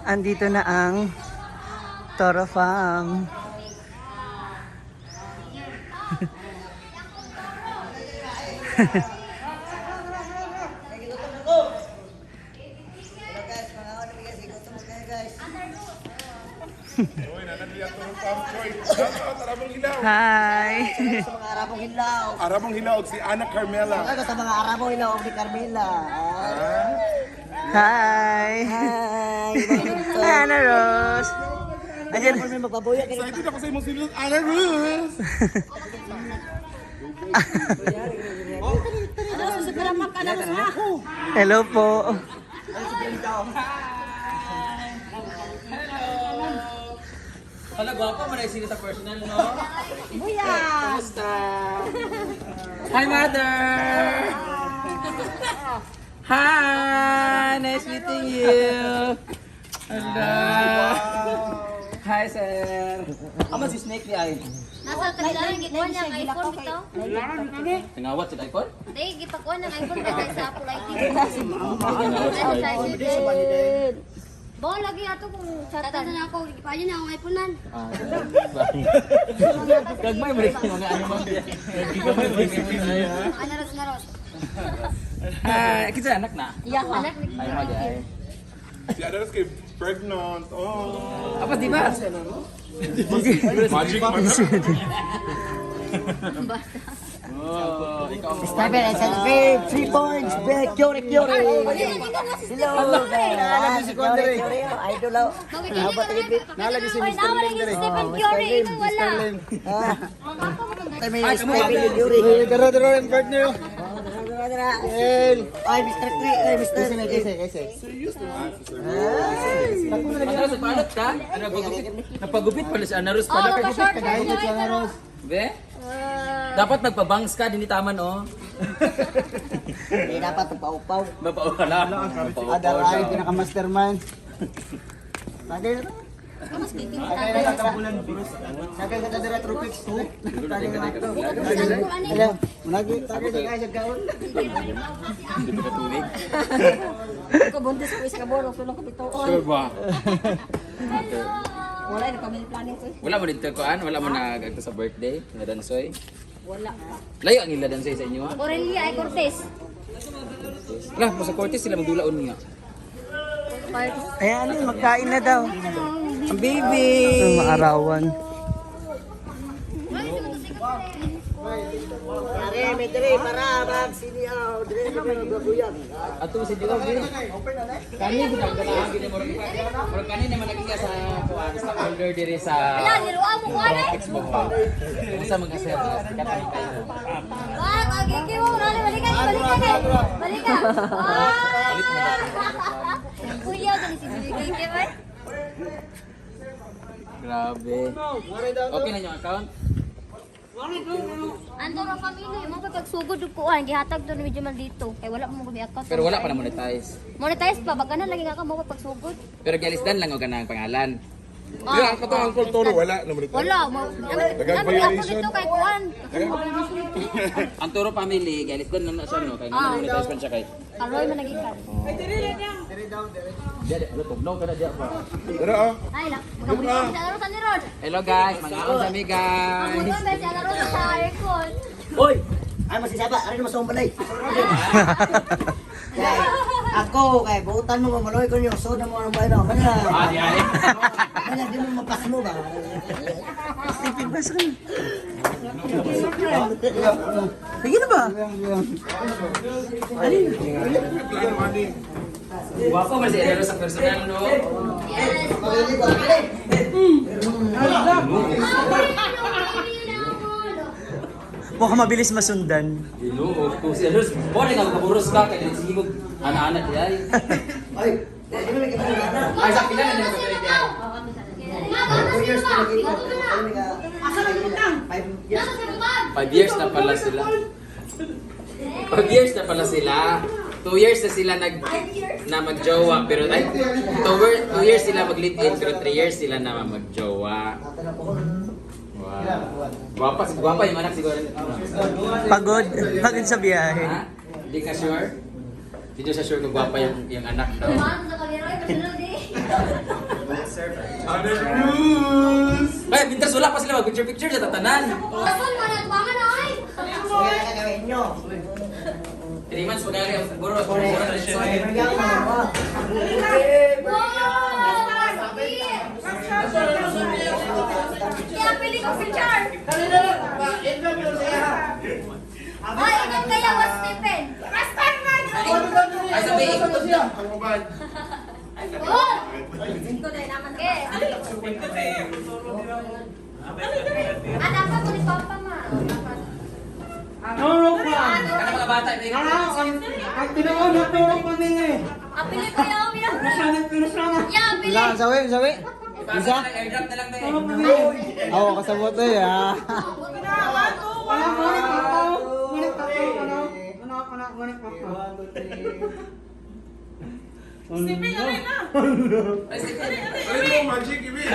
Andito na ang Toro Farm. Uy, nananli ang Toro Farm Choy. Shout out, Arabong Hilaw. Hi! Sa mga Arabong Hilaw. Arabong Hilaw, si Ana Carmela. Ako sa mga Arabong Hilaw ni Carmela. Hi! Hi! Hi, Ana Rose! Ayan. Kami magpabuya kayo. Excited ako sa imong siblings, Ana Rose. Hello po. Hala, gwapo mo na sino sa personal, no? Buya! Kamusta? Hi, mother! Hi! Nice meeting you! Hala! Hi, sir! Amo si Snake ni ay. Nasa kanilang gikuan ng iPhone bitaw. Nangawat sa iPhone? Dahil gipakuan ng iPhone kay sa Apple ID. Bawa lagi ato kung chatan na ako, gipayo na akong iPhone nan. Ah, Gagmay mo rin yung mga ano mo. Gagmay mo rin yung mga ano. Ana ros na ros. Hi! Kita anak na? Iya, anak ni. Ay, mo ay. Si Ana Rose kay pregnant. Oh. Apa di ba? Magic man. Oh, ikaw mo. Stephen and Stephen, 3 points. Back, Kyore, Kyore. Hello, guys. Kyore, Kyore. Idol, oh. Nalagi si Mr. Lim dire. Stephen Curry ito wala. Ah, Ay, may Stephen Kyore. Dara dara ang partner. Dara, dara. Ay, Mr. Kri, ay, Mr. Ano sa palot ka? Ano nagpagupit? Napagupit pala si Ana Rose Oh, pala. pa-short hair. Be? Dapat nagpabangs ka, din taman oh. Hindi dapat paupaw. Mapawala. Adara ay pinaka-mastermind. Tagay na to. Tagay na to. Tagay na dara Tropics 2. Tagay na to. Hello. Munagi tagay sa kay sa kaon. Hindi pa katubig. Ko buntis ko isa ka buwan, sulong ko bituon. Sure ba? Wala na family planning ko. Eh. Wala mo dito kuan, wala mo nagagto sa birthday na dansoy. Wala pa. Layo ang ila dansoy sa inyo ha. Aurelia ay Cortez. Lah, mo sa Cortez sila magdulaon niya. Ayan, magkain na daw. Ang baby. Ang maarawan. Are, may dire para mag siniaw, dire may magbabuyag. Ato sa Diwa be. Kani gud ang ganahan gid mo. Murag kani naman nagiya sa kuan sa order diri sa Wala, niruwa mo kuan eh. Expo ba. Unsa mga sir, sikat man kayo. Wag, agigi mo, nali balikan, balikan eh. Balikan. Ah! Kuya, dali si Gigi ba? Grabe. Okay na yung account? Anto ra family, mo pa pagsugod og kuan, gihatag to ni Jamal dito. Kay wala mo gumi account. Pero wala pa na monetize. Monetize pa baka na lagi nga ka mo pa pagsugod. Pero gialisdan lang og kanang pangalan. Hindi, ang katong Uncle Toro, wala. Naman ito. Wala mo. Dagang Nami ako violation. dito kay kuan. Ang Turo family, gialisdan lang na siya no kay nga monetize man siya kay. Karoy man nagikan. Di di, ano tugnaw ka na diya pa. Dara ah. Ay la, magabuhi sa laro sa ni Rod. Hello guys, mga sa mi guys. Mabuto ba sa laro sa aircon. Oy! Ay, masisaba. Arin mo sa balay. Kay, ako, kay, buutan mo, mamaloy ko niyo. So, na mo ang bahay na. Mana, Ah, di ay. mana, di mo mapas mo ba? Stephen, pasok na. Sige na ba? Plano, ani. Guwapo man si Erero sa personal no. Yes. Mukhang mabilis masundan. Ginoo ko si Erero. Pwede nga makaburos ka kay dili sige mo ana-ana di ay. Ay, di mo nagkita na. Ay sa pila na nila sa di ay. 2 years ko nagkita. 5 years. 5 years na pala sila. 5 years na pala sila. 2 years na sila nag na magjowa pero ay 2 years sila mag-live in pero 3 years sila na magjowa. Wow. Gwapa, gwapa yung anak siguro. Pagod. Pagod sa biyahe. Ha? Hindi ka sure? Hindi siya sure kung gwapa yung anak daw. Sa kamera, ay, personal di. Father Cruz! Ay, Pinterest wala pa sila mag-picture picture sa tatanan. Asan man ang pangan ay? Kaya na gawin nyo. 3 months pag-ari ang buro. Buro na rin siya. Wow! Kaya pili ko si Char. Ay, ikaw kaya was Stephen. Ay, sabi, ikot siya. Oh! Okay. Anak ka ko ni Papa ma. Kana mga bata, may Ang tinuod na tulog pa niya eh. Apili ko yaw ya. Ya, pili. Isa, sawi, sawi. Isa? Airdrop na lang tayo. Oo, kasabot eh ah. Wala mo ni Papa. Wala Papa. Ano? Ano? Ano? Wala Papa. Ay, sige. Ay, mo, magic, ibi!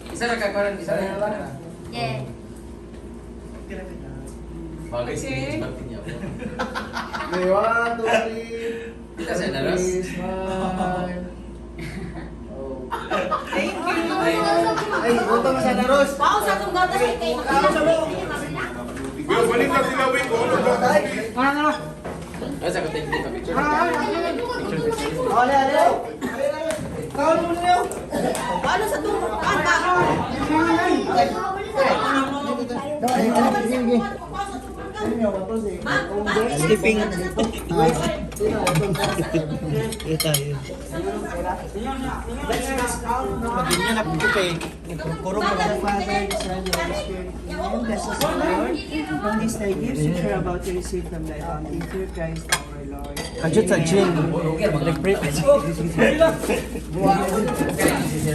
Isa na kakaroon, isa na. Yeah. Bagay si Martin niya. Okay, one, two, three. Kita sa naros. Smile. Ay, gutom sa naros. Wow, sa atong gatas ay kay Yo, balik na sila, wait, oh, Ano? Ano? Ay, sa kuting pa picture. Ale, ale. Kaon mo niyo. Paano sa tungo? Ata. Ay, ay, sige. Sleeping. Father, the Son, the Holy Spirit. Amen. Bless us, O Lord. And these thy gifts which are about to receive from thy bounty through Christ our Lord. Kajut sa gym.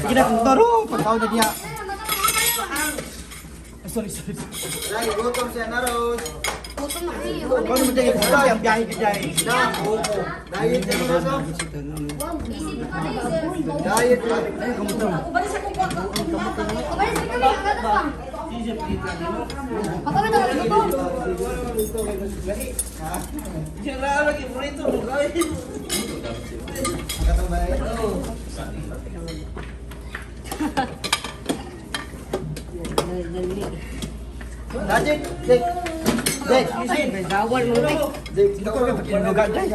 Kinakutaro, pagkaon na niya. Sorry, sorry. Ay, gutom siya naros. Gutom na kayo. Ano mo tayo? Ang biyahe ka dyan. Diet na naros. Isip ka rin. Diet. Ubali sa kung Kabalis kami, gatas pa. Papa, ito, gutom. Dajik, Jek. Jek, Bawal mo na. Jek, dito ka pakinuga dyan.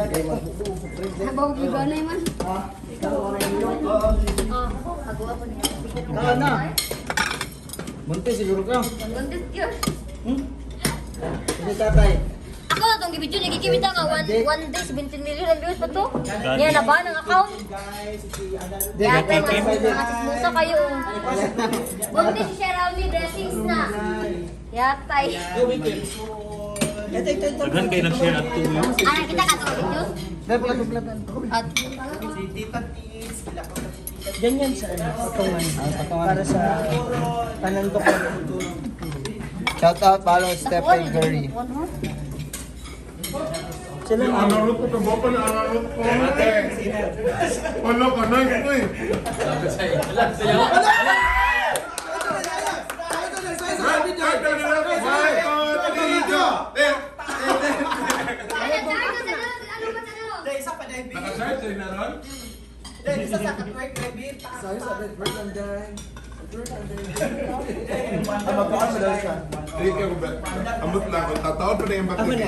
Habang giganay man. Oh, pagawa po niya. Tara na. Buntis siguro ka. Buntis yun. Hindi tatay. Ako na itong gibidyo, nagkikimita nga one day, 17 million ang views pa to. Niya na ba ng account? Kaya tayo mga sismusa kayo. Buntis si Sherami, blessings na. Yatay. Daghan kayo nag-share at two. Ano kita ka itong video? Dahil pala pala. At Ganyan sa ano, patungan. Para sa panandok ko. Shout out follow Stephen Curry. Sila Ang arot ko, kabaw pa na ang arot ko. Wala ka, nice ko eh. One, two, three, go! Eh, Ano ba sa ano? Naka-charge eh, naron? Hindi kayo ba? Amot lang ako. Tataon pa na yung battery.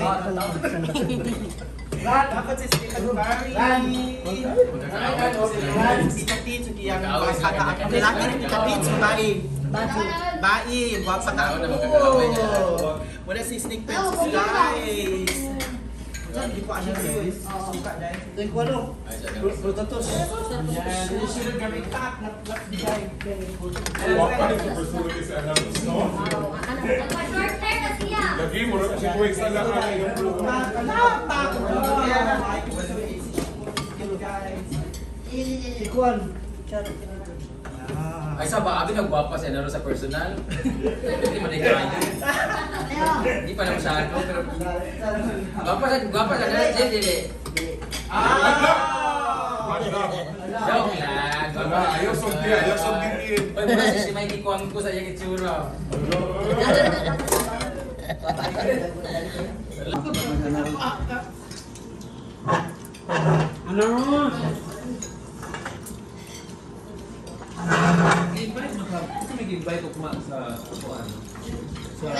Wala si Snake Princess, guys. Hindi ko alam yun. Suka dahil. Walk pa rin super sulog sa alam. No? Short hair na siya. Lagi mo rin si Kuwait sa lahat. Ay, sa ba, abi nagwapa siya naro sa personal. Hindi man kayo. Hindi pa na masyado, pero gwapa siya, gwapa siya. Dili, dili. Joke lang. Wala, ayaw sugdi, ayaw sugdi. Oy, mura si Mikey Kwang ko sa iyang itsura. Ano? may invite ugma sa kuan? Sa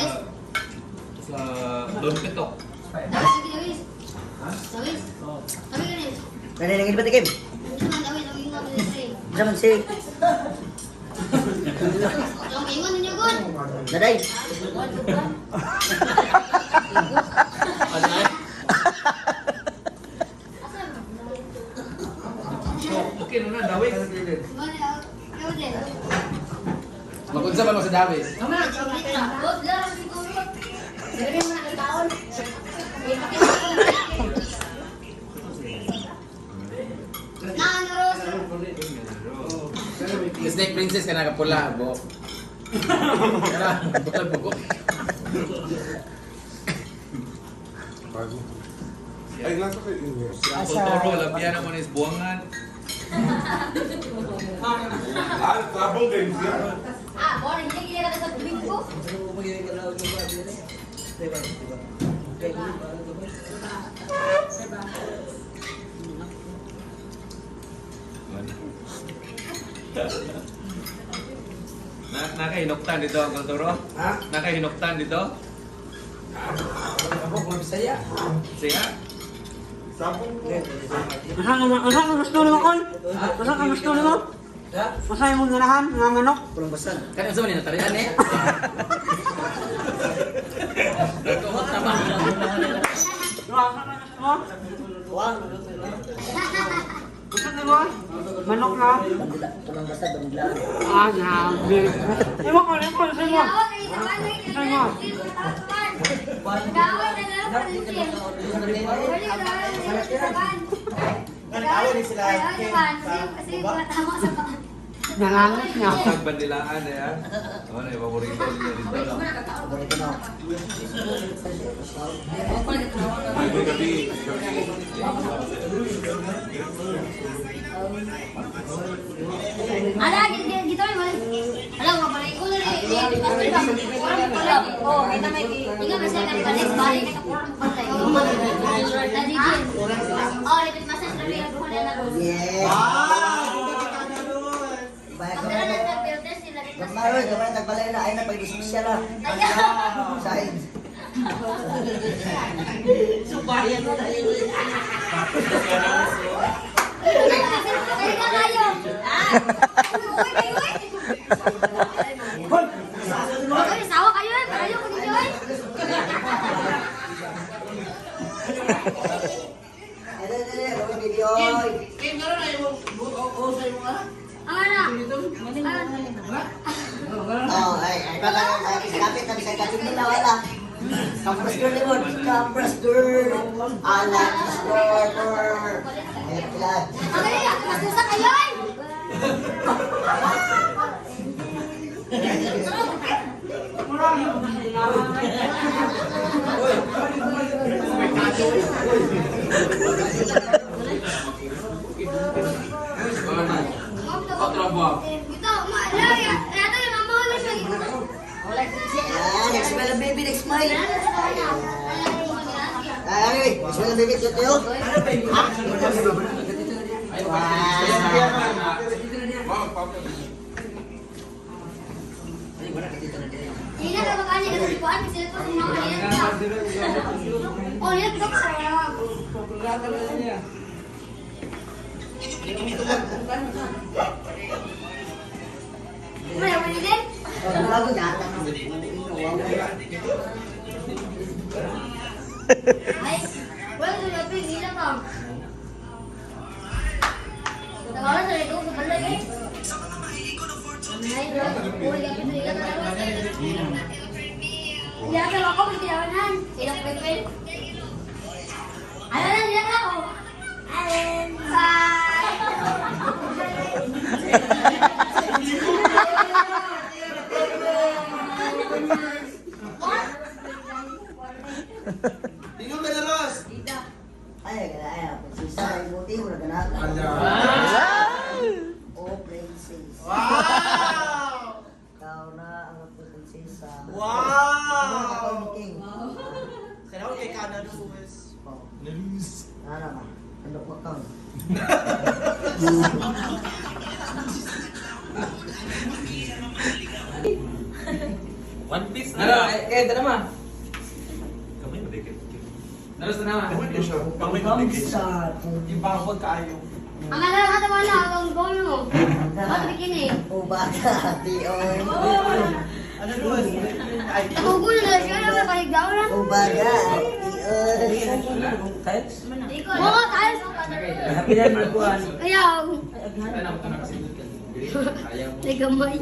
sa Don Pitok. Ha? Oh. Dali lang ba tikim? Sa man si Daday. Okay na na, dawis. Magunsa pa mo sa Dawis. The Snake Princess ka nakapula, bo. Kara, pula buko. Ay, nasa kay inyo. Si Uncle Toro, labian mo ni buwangan. Ah, sabong games yan. Ah, boring. Hindi kaya ka sa tubig ko. Na nakahinuktan dito, Uncle Toro? Ha? Nakahinuktan dito? Ako kung Bisaya. Siya? Sabong po. Asa ka gusto nimo kon? Asa ka gusto nimo? Ha? Asa imong ganahan nga manok? Pulong basan. Kani unsa man ni natarian eh? Nagkuhot na ba? Asa ka gusto mo? Wa. Gusto nimo? Manok na. Bandila, pulang basan bandila. Ah, grabe. Imo ko, imo ko, imo. Nangangas niya. Ang bandilaan na yan. Ano na, paborito niya dito. No? Paborito na. Ay, gabi. Gabi. Ala, dito ay Ala, wala ko na rin. Oh, kita may ingat kasi kan balik balik ka purang balay. Oh, lipit masas na rin ang na ron. Yes. Ah! Kita na ron. Bayad ka Pagdala na. ng filter sila rin. Gamay, gamay tagbalay na ay na pag espesyal ah. Sa Subayan mo tayo. Kaya ka kayo. Ah. Uy, uy, uy. Uy, sawa kayo eh. Kayo ko ninyo eh. Ay, dali, dali, dali, baby, oy. Ang ano? Oh, ay, ay, baka, ay, kapit na, bisag kapit nila, wala. Compress girl, limon. Compress girl. Ala, score. Ay, pilan. Ang ano yan? Masusa kayo eh. Otro bo. Ito, maala. Ito yung mama ko siya. Ah, next smile, baby, next smile. Ay, ay, next smile, baby, cute kayo. Wow. Wow, papa. Hindi na kapag ano, kasi kuan, kasi ito sa mga kanina. Oh, nila kita sa Wala, wala din. Bago na. Ay, wala sa labi, hindi lang ka. Tawaran sa likod sa balay eh. Ay, wala ka nila ka. Ya, pero ako may tinawanan. Ilang pepel. Ano na, nila ka ako. Bye! Tingnan ka na, Ross. Ay, ay, ay, prinsesa, ay, buti mo na ganap. Oh, princess. Wow! Ikaw na ang prinsesa. Wow! Ako ang king. Sana ako kay Kana Luz. Ano ka? Ano ko kang? Naro, eh, kaya tama. Kamay madikit. Naro sa nama. Kamay siya. Kamay madikit. Ibabag kaayo. Ang alam ka wala ang goal mo. Ba't bikini? Ubaga, tion. Ano Luis? Ay, Nagugulo na siya, ano ba kahigdaw na? Ubaga, tion. Mga tayo. Kaya, Ayaw mo. may gamay.